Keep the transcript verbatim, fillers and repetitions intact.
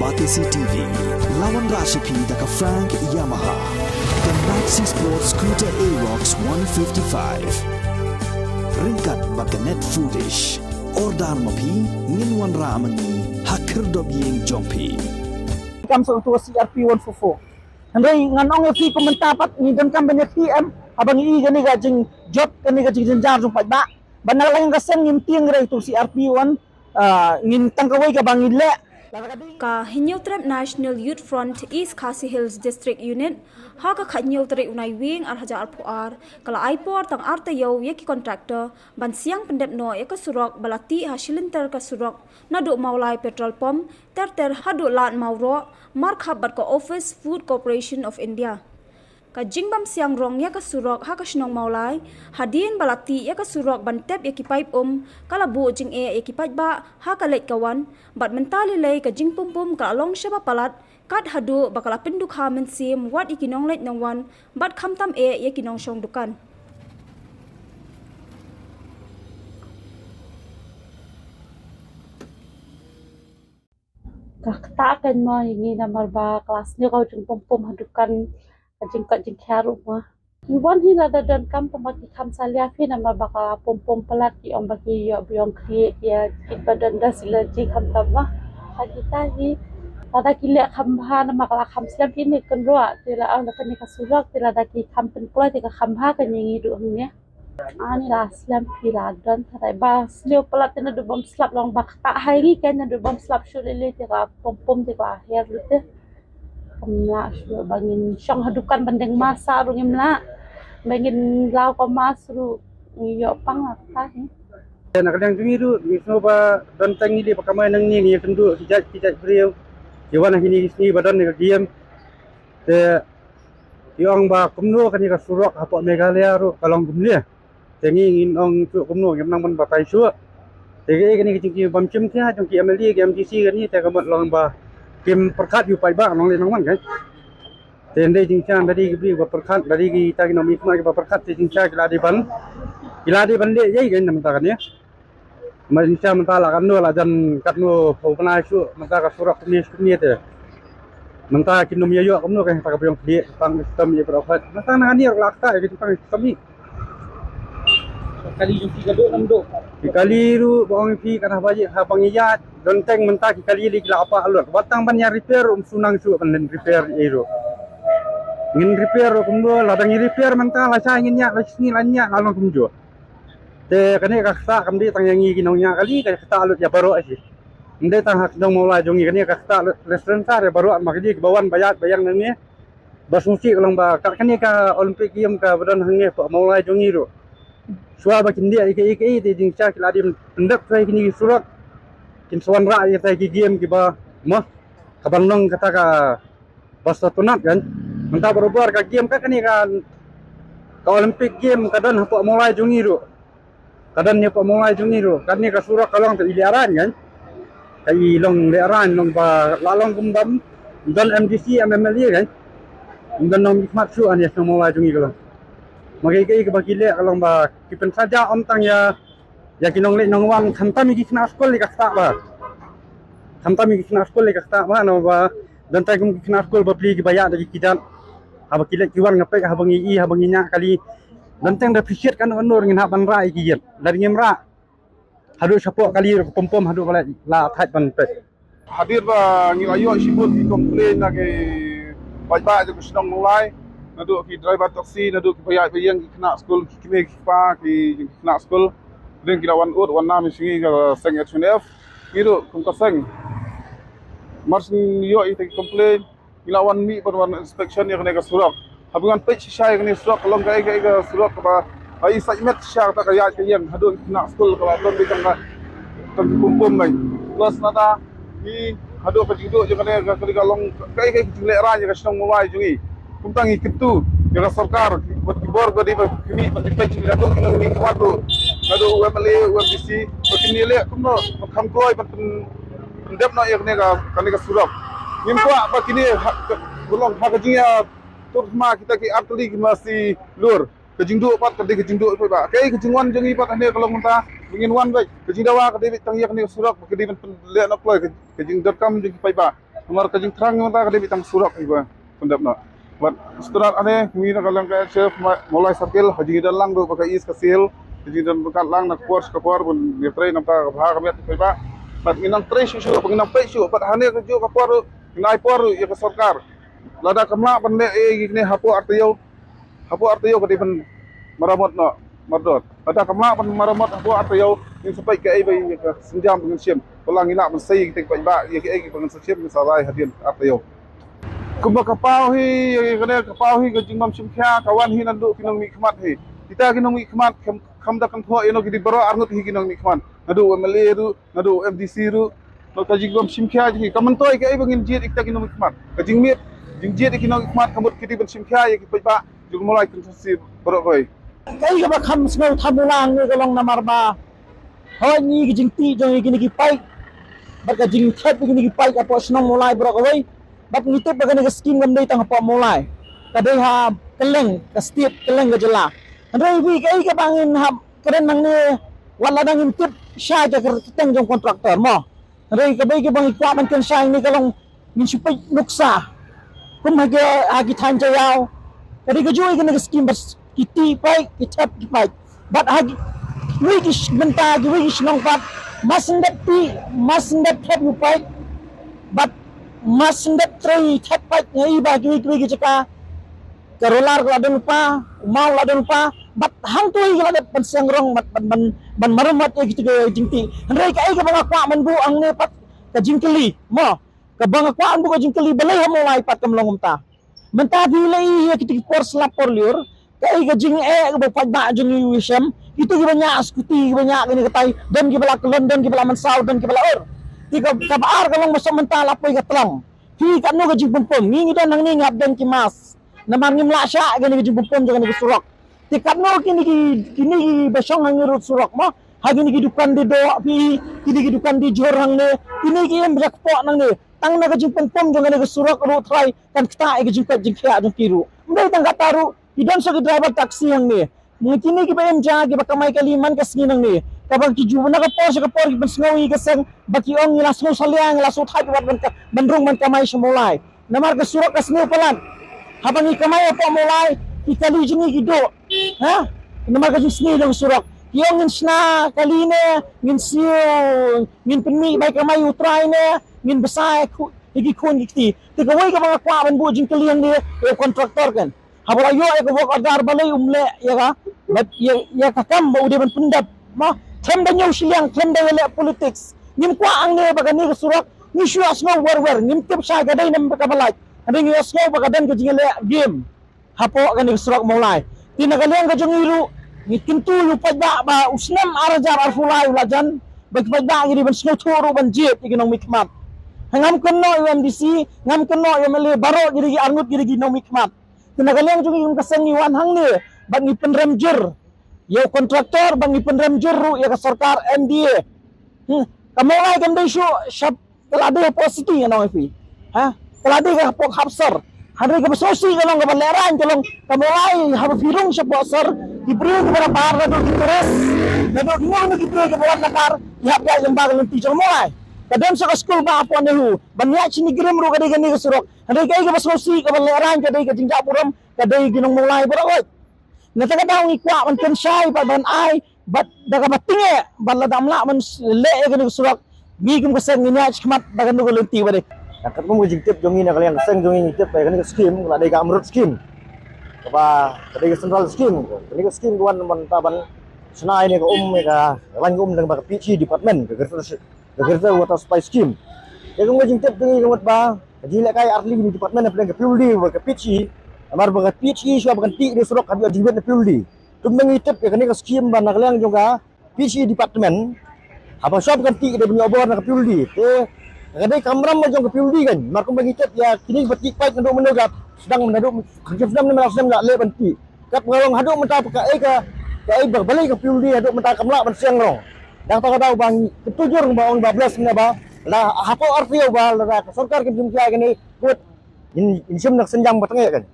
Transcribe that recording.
Batesi T V, la wanrah sha phi da ka Frank Yamaha, ka Maxi Sport Scooter Aerox one fifty-five. Ryngkat bad ka Net Foodish. Order ma phi, ngin wanrah ma ngi ha khyrdop ïing jong phi. Kam sa utu C R P one four four. Hynrei ngan ong ïa phi kum mynta pat ngi donkam ban ïa P M, haba ngi i kane ka jingjot, kane ka jingjynjar jong paidbah. Ban na ka liang ka seng ngim tieng re utu C R P one, ah, ngin tang kawei kaba ngin leh. Ka Hynñiewtrep National Youth Front East Khasi Hills District Unit, ha ka khathynñiew tarik u Naiwieng ar hajar arphew ar, ka la ai por tang ar taïew ïa ki contractor ban siang pyndep noh ïa ka surok ba la tih ha shilynter ka surok naduh Mawlai Petrol Pump ter ter haduh Lad Mawroh, markhap bad ka Office Food Corporation of India. Ka jingbym siang rong ïa ka surok ha ka shnong Mawlai, hadien ba la tih ïa ka surok ban tep ïa ki paip um, ka la buh jingeh ïa ki paidbah ha ka leit ka wan, bad mynta lei lei ka jingpum pum ka la long shaba palat, kat haduh ba ka la pyndukha mynsiem wat ïa ki nongleit nongwan, bad khamtam eh ïa ki nongshong dukan. Ka ktah kan mo ïa ngi namar ba ka la sniew ka jingpum pum ha dukan, ka jingkot jingkhiar ruh mo. Ngi wan hi lada donkam tang ba ki kham salia phi namar ba ka la pum pum palat, ki ong ba ki ïoh biang khlieh ïa ki ba don da sila ji khamtam mo. Ha kita hi lada ki leh kham bha namar ka la kham slem phi ne kynroh, te la ong da kane ka surok, te lada ki kham pynkloi te ka kham bha kan ïa ngi ruh hangne. Ani la slem phi la don tharai ba sniew palat te naduh bym slap long ba ktah hai ngi kan naduh bym slap shuh lei lei te ka pum pum te ka her lut te. Kam lah shuh ba ngin shong ha dukan ban deng masa ruh ngim lah. Ba ngin law ka mas ruh ngi ïoh pang la ktah hi. Na ka liang jong ngi ruh ngi sngew ba don tang ngi lei ba kamai nangne ngi ïakynduh ki jait ki jait briew. Ki wan ha kine ki sngi ba don ne ka game. Te ki ong ba kumno kane ka surok hapoh Meghalaya ruh ka long kumne. Te ngi ngin ong shuh kumno ngim nang ban batai shuh. Te kaei kane ka jingkyrpad bym shim khia jong ki M L A ki M D C kane te ka mut long ba kim pyrkhat ïa u paidbah nongleit nongwan kan. Te hynrei jingshah da dei ki briew ba pyrkhat, da dei kita ki nongmihkhmat kiba pyrkhat, te jingshah ki la dei ban, ki la dei ban leh ïa kane mynta kane. Mynta mynta la katno la jan katno u bnai shuh mynta ka surok kumne shuh kumne te. Mynta kin nym ïa ïoh kumno ka hynta ka biang khlieh tang system ïa ka rokhat. Mynta na kane la ktah ïa ka jingtang system hi. Kali jong ki ka duk nam duk. Ki kali ruh ba ong phi kan haba ïa haba ngi ïa don teng mynta ki kali li ki la apa lut. Ba tang ban ïa repair um shu nang shuh ban len repair ïa ruh. Ngin repair ruh kumno lada ngi repair mynta la shai ngin ïa la sngi la ïa la long kumjuh. Te kane ka ktah kam dei tang ïa ngi ki nongñiah kali, ka ktah lut ïa baroh shi. Ym dei tang ha ki nong Mawlai jong ngi kane ka ktah lut restaurant ïa baroh ma kali kiba wan ba ïaid ba ïeng nangne. Ba sngewsih ka long ba kat kane ka Olympic Game kaba don hangne hapoh Mawlai jong ngi ruh. Shuwa ba kin dei ïa kaei kaei te jingshah ki la dei pyndep shuwa ïa kine ki surok. Kin sa wanrah ïa kita ki game kiba mo. Kaban long kata ka Ba sngewtynnat kan. Mynta barabor ka game ka kane ka, ka Olympic Game ka don hapoh Mawlai jong ngi ruh. Ka don hapoh Mawlai jong ngi ruh. Kane ka surok ka long te i lehrain kan. Ka i long lehrain long ba la long kum bym don M D C M M L A kan. Ym don nongmihkhmat shuh ane shnong Mawlai jong ngi ka long. Ma kaei kaei kaba ki leh ka long ba ki pynsaja ym tang ïa Ïa ki nongleit nongwan khamtam ïa ki khynnah skul ïa ka ktah ba. Khamtam ïa ki khynnah skul ïa ka ktah ba, namar ba don tai kum ki khynnah skul bapli kiba ïaid da ki kjat. Haba ki leit ki wan nga peit haba ngi i haba ngi ñiah kali. Don teng da phi shet katno katno ngin hap ban rah ïa ki ïit. Lada ngim rah haduh shapoh kali ruh ka pom pom haduh ba la, la thait ban peit. Hadien ba ngi la ïoh shibun ki complain na ki paidbah jong ka shnong Mawlai, naduh ki driver taxi, naduh ki ba ïaid ba ïeng ki khynnah skul, ki kmie ki kpa ki jong ki khynnah skul. Hadien ki la wan ud wan nam ïa sha ngi ka seng H N F. Ngi ruh kum ka seng, mar shu ïoh ïa kita ki complain, ngi la wan mih ban wan inspection ïa kane ka surok. Haba ngan peit shisha ïa kane surok ka long kaei kaei ka surok kaba ai sait met shisha kata ka ïaid ka ïeng haduh ki khynnah skul kaba don beit tang ka tang ki pum pum ngai. Plus nata ngi haduh ka jingduh jong kane ka kane ka long kaei kaei ka jinglehrain ïa ka shnong Mawlai jong ngi. Kumta ngi kyntu ïa ka sorkar bad ki bor ba dei ba khmih bad ki peit jong ngi haduh ki nongmihkhmat ruh, haduh u M L A u M D C ba kin ïaleh kumno ban kham kloi ban pyn pyndep noh ïa kane ka, kane ka surok. Ngim kwah ba kine ha, ka, ka long ha ka jingïa tur thma kita ki ar tylli ki masi lur. Ka jingduh pat ka dei ka jingduh paidbah. Kaei ka jingwan jong ngi pat hangne ka long mynta ba ngin wan beit. Ka jingdawa ka dei beit tang ïa kane ka surok ba ka dei ban pynleh noh kloi ka, ka jingdonkam jong ki paidbah. Namar ka jingthrang mynta ka dei beit tang surok hi ba pyndep noh. Bad strat ane ngi na ka lang ka chef Mawlai Circle ha jingdon lang ruh ba ka East ka Sil ha jingdon ba ka lang na ka por sha ka por bun ngi trei namta ka bha ka miat ka ba. Bad ngi nang trei shu shu ba ngi nang peit shu bad hane ka ju ka por ruh ngi nai por ruh ïa ka sorkar. Lada kam lah ban leh ei ngi ne hapoh artaïew hapoh artaïew ka dei ban maramot noh mardor. Lada kam lah ban maramot hapoh artaïew ngin sa peit kaei ba ïa ka sienjam ba ngin shim. Ba la ngi lah ban sei ïa ki teng peit ba ïa kaei ba ngin sa shim ngin sa rai hadien artaïew. Kumba ka paw hi ïa kane ka paw hi ka jingbam shim khia ka wan hi naduh ki nongmihkhmat hi. Kita ki nongmihkhmat kham kham da kan thoh ïa no ki dei baroh arngut hi ki nongmihkhmat. Naduh MLA ruh naduh MDC ruh. Ka jingbam shim khia jong ki ka myntoi kaei ba ngin jied ïa kita ki nongmihkhmat. Ka jingmiet jingjied ïa ki nongmihkhmat ka mut ki dei ban shim khia ïa ki paidbah jong Mawlai constituency baroh kawei. Kaei kaba kham sngewthuh lang ne ka long namar ba hoi ngi ki jingtih jong ngi kine ki paip bad ka jingthep kine ki paip hapoh shnong Mawlai baroh kawei. Bad ngi tip ba kane ka skim kam dei tang hapoh Mawlai, ka dei ha kylleng ka state, kylleng ka jylla. Hynrei wi kaei kaba ngin hap kren nangne wat lada ngim tip shai ka kyrteng jong kontraktor mo. Hynrei kaba ïa kaba ngi kwah ban kren shai ne ka long ngin shu peit nuksa kum ha ki ha ki thaiñ Jaïaw. Ka dei kajuh ïa kane ka skim bad ki tih paip ki thep ki paip bad ha kiwei ki sh- bynta kiwei ki shnong pat mas ndep tih mas ndep thep ki paip bad mas ndep trei thep paip ngi ba kiwei kiwei ki jaka. Ka roller ka la don lypa, u maw la don lypa, bad hangto hi ka la dep ban seng rong ban ban ban, ban maramot ïa kita ki jingtih. Hynrei kaei kaba nga kwah ban buh hangne pat ka jingkylli mo. Kaba nga kwah ban buh ka jingkylli balei ha Mawlai pat kam long kumta. Mynta phi la i ïa kita ki por slap por lyiur kaei ka jingeh kaba paidbah jong ngi u ïashem. Kita kiba ñiah skuti kiba ñiah kane katai don kiba la kyllon don kiba la mynsaw don kiba la ur. Te ka kaba ar ka long ba sop mynta la poi ka tlang. Phi katno ka jingpynpom ngi ngi don hangne ngi hap don ki mask. Namar ngim lah shah kane ka jingpynpom jong kane ka surok. Te katno kine ki kine kiba shong hangne rud surok mo ha kine ki dukan die doh phi kine ki dukan die jhur hangne kine ki im ba kpoh nangne tang na ka jingpynpom jong kane ka surok ruh trai kan ktah ïa ka jingkoit jingkhiah jong ki ruh. Ym dei tang kata ruh ki don sa ki driver taxi hangne. Ngi kine kiba im ja kiba kamai kali man ka sngi nangne kaba ki ju na ka por sha ka por ki pynsngew ïa ka seng ba ki ong ngi la sngew salia ngi la sngewthait ban ban rung ban kamai sha Mawlai. Namar ka surok ka sniew palat. Haba ngi kamai hapoh Mawlai ki kali jong ngi ki duh. Ha? Namar ka jingsniew jong ka surok. Ki ong ngin shna kali ne, ngin siew, ngin pynmih bai kamai u trai ne, ngin bsa ïa ki khun ki kti. Te kawei kaba nga kwah ban buh jingkylli hangne ïa u kontraktor kan. Haba la ïoh ïa ka work order balei um leh ïa ka bad ïa ka kam ba u dei ban pyndep. Ma khlem da ñiew shiliang khlem da ïaleh politics. Ngim kwah hangne ba kane ka surok ngi shu ïohsngew wer wer ngim tip shai ka dei ne ba ka ba lait. Hynrei ngi ïohsngew ba ka don ka jingïaleh game hapoh kane ka surok Mawlai. Te na ka liang ka jong ngi ruh ngi kyntu ïa u paidbah ba u snem ar hajar arphew lai u la jan ba ki paidbah ngi dei ban sngewthuh ruh ban jied ïa ki nongmihkhmat. Ngam kynnoh ïa u MDC ngam kynnoh ïa u MLA baroh ki dei ki arngut ki dei ki nongmihkhmat. Te na ka liang jong ngi kum ka seng ngi wan hangne bad ngi pynrem jur ïa u kontraktor bad ngi pynrem jur ruh ïa ka sorkar MDA. Hmm. Ka Mawlai kam dei shuh shap ka la dei hapoh city ngan ong ïa phi. Ha? Ka la dei ka hapoh hap sor. Hynrei kaba sngewsih ka long kaba lehraiñ ka long ka Mawlai haba phi rung shapoh sor ki briew kiba la bar naduh ki tourist naduh ki nongno ki briew kiba wan na kar ki hap ïaid lyngba ka lynti jong Mawlai. Ka don sa ka skul ba hapoh NEHU ban ïaid shini grim ruh ka dei kane ka surok. Hynrei kaei kaba sngewsih kaba lehraiñ ka dei ka jingjah burom ka dei ki nong Mawlai baroh. Na kata ka daw ngi kwah ban pynshai bad ban ai bad da kaba tyngeh bad lada ym lah ban leh ïa kane ka surok ngi kum ka seng ngin ïaid shakhmat da kano ka lynti ba dei. Na katkum ka jingtip jong ngi na ka liang ka seng jong ngi ngi tip ba ïa kane ka skim ka la dei ka AMRUT skim kaba ka dei ka central skim. Kane ka skim ka wan ban ta ban shna ïa ka um ïa ka lain ka um da kaba ka PHE department ka Greater Greater Water Supply Scheme. Ïa ka jingtip jong ngi ka mut ba ka jinglehkai artylli ki department hapdeng ka PWD bad ka PHE. Namar ba ka PHE shuwa ba kan tih ïa ka surok ka hap ïoh jingmut na PWD. Kum ngi tip ïa kane ka skim ba na ka liang jong ka PHE department. Haba shuwa ba kan tih ka dei ban ïoh bor na ka PWD. Te ka dei ka kamram ba jong ka PWD kan. Namar kumba ngi tip ïa kine ba tih paip naduh mynno ka sdang naduh ka sdang ne mynno ka sdang ka leh ban tih. Kat ba long haduh mynta ka ei ka ka ei ba balei ka PWD haduh mynta kam lah ban seng rong. Dang ta ka daw ba ngi kyntu jur ba ong ba bless ne ba la hapoh artylli ba la ka sorkar kim jingkhia kane kut in in shim na ka sienjam ba tang kan.